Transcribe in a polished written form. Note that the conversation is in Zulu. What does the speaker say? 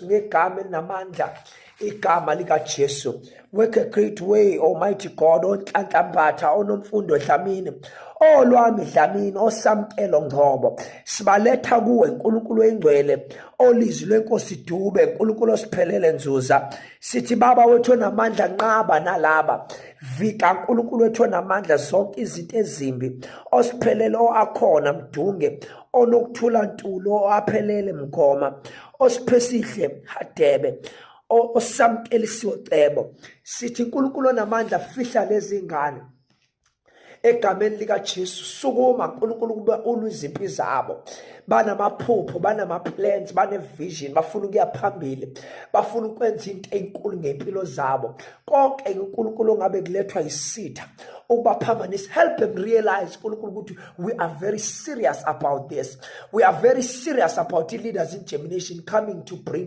Ngegama elinamandla, igama likaJesu. Work a great way, Almighty God. ONhlanhla Mbatha, oNomfundo Dlamini, oLwami Dlamini, oSamkelo Ngcobo, sibaletha kuwe, uNkulunkulu oyingcwele, olizwi lwenkosi Dube, uNkulunkulu osiphelele Nzuza. Sithi, Baba wethu onamandla, nqaba nalaba, vika, uNkulunkulu wethu onamandla, zonke izinto ezimbi. Osiphelele, oAkhona Mdunge, oNokuthula Ntulo, oAphelele Mkhoma, oSiphesihle Hadebe, oSamkelisiwe Cebo. Sithi, uNkulunkulu onamandla, fihla lezi ngane egameni likaJesu. Sukuma, uNkulunkulu, kuba ulwa izimpi zabo. Banamaphupho, banama-plans, bane-vision, bafuna ukuya phambili, bafuna ukwenza into enkulu ngempilo zabo. Konke, uNkulunkulu, ongabe kulethwa isitha ukubaphambanisa, help them realize, uNkulunkulu, ukuthi we are very serious about this. We are very serious about leaders in germination coming to bring